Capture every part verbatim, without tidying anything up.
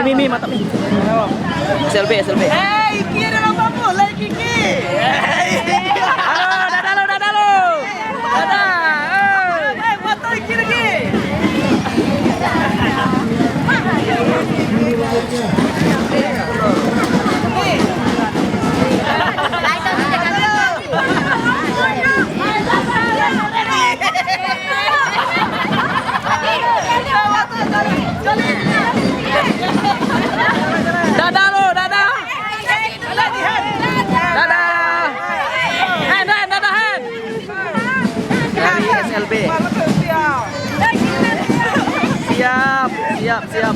Mi, mi, mi, mata mi. S L B, S L B. Eh, Iki ada lomba bola, Iki. Halo, dadah lo, dadah lo. Dadah. Eh. Eh, mata Iki lagi. Dadah lo, dadah. Dadah. Hen, Hen, dadah, Hen. Dari S L B. Siap, siap, siap.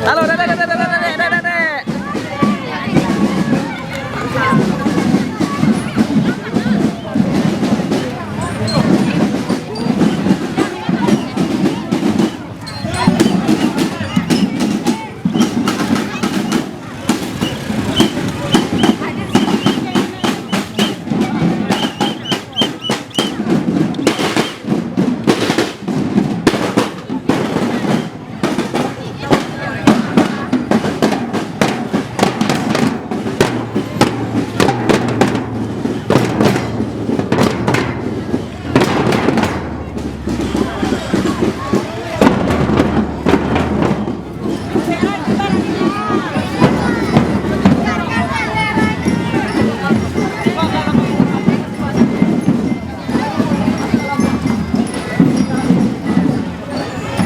Halo, dadah, dadah, dadah, dadah, dadah, dadah.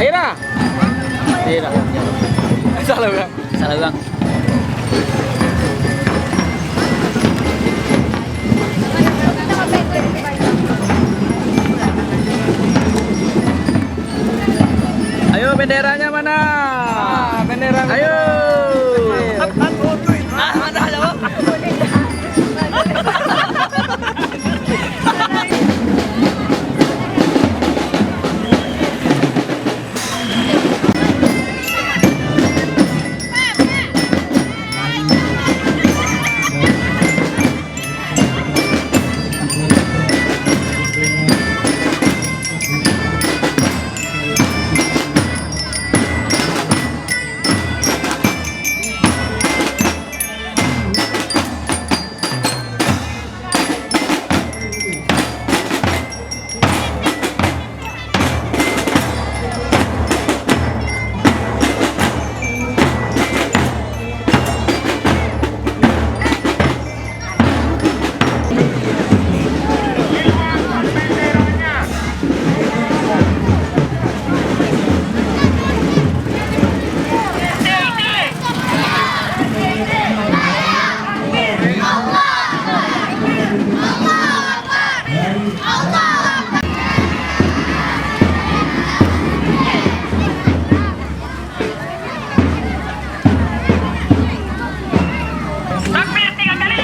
Ayo dah. Ayo dah. Salah, Bang. Salah, Bang. Ayo, benderanya mana? Ah, bendera. Ayo. Ah, mana, jawab. Takbir tiga kali.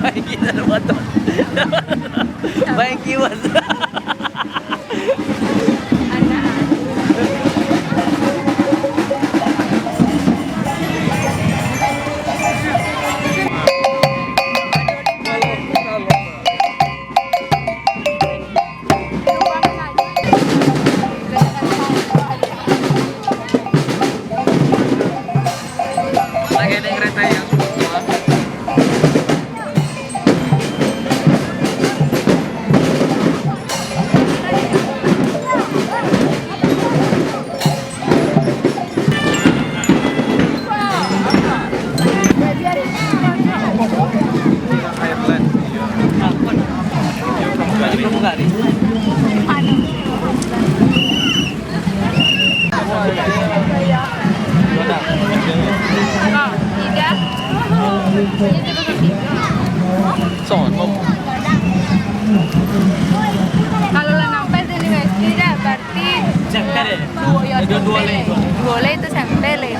Baik, kita ada motor. Baik, kiwas. Sono. Kalau lah nampak di universiti dah, berarti S M P deh. Duo, yo, S M P deh. Duo lah itu S M P deh.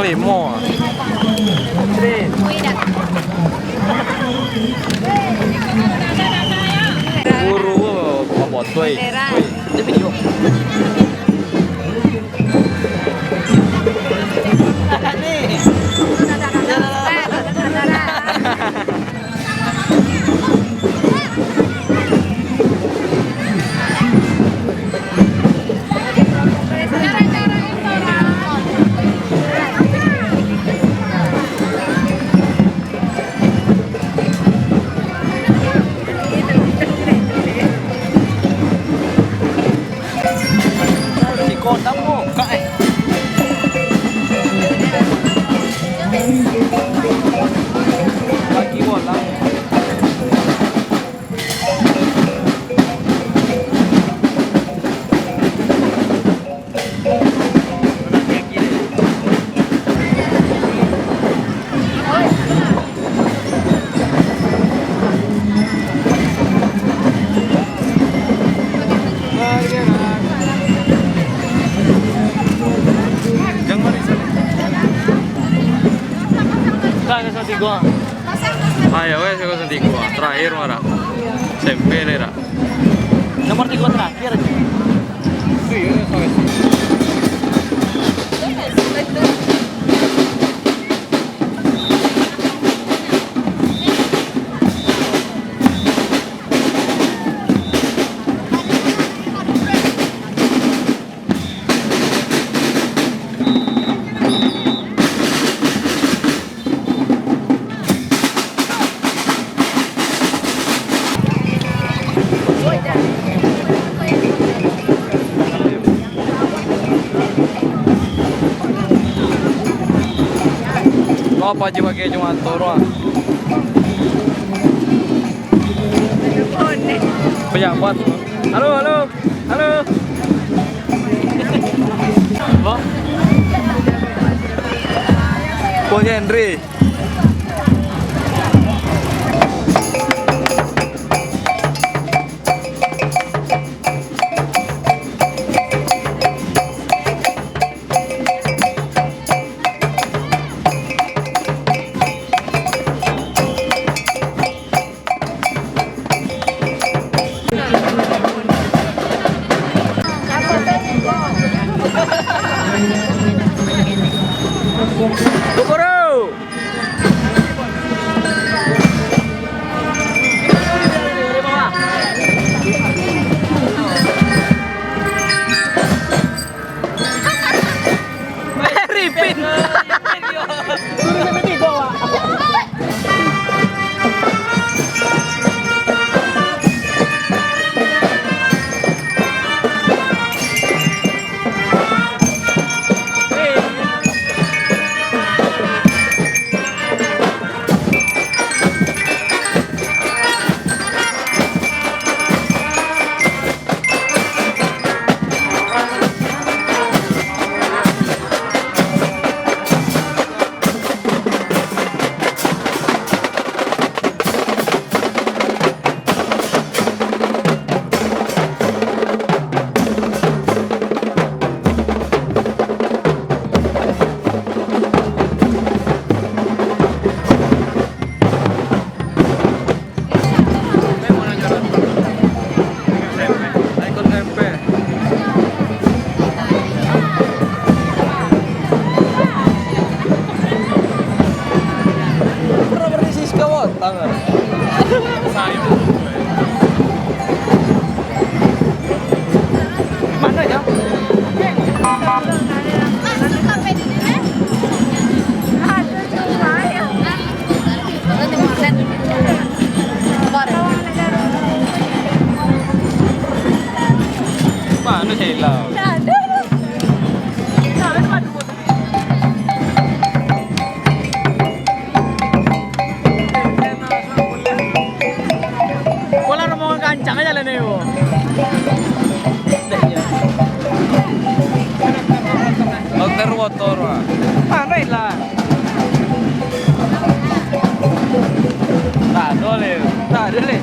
Limo. Guru ko mambotoi. Bendera. Woi, itu video. Si Kodam mokak, eh. Lagi bolang. Dah, kosong tigo. Ayo, wes, kosong tigo. Terakhir, marah. S M P lah, dah. Nomor tigo terakhir. Apa aja pakai cuma turun. Pejabat. Halo, halo. Halo. Bos Henry. Guru! Mano yo? Mano Sheila? Pola rombongan kancang aja lah ni, bo. Hotel Wator, Pak. Mano lah? Tak ada, leh. Tak ada, leh.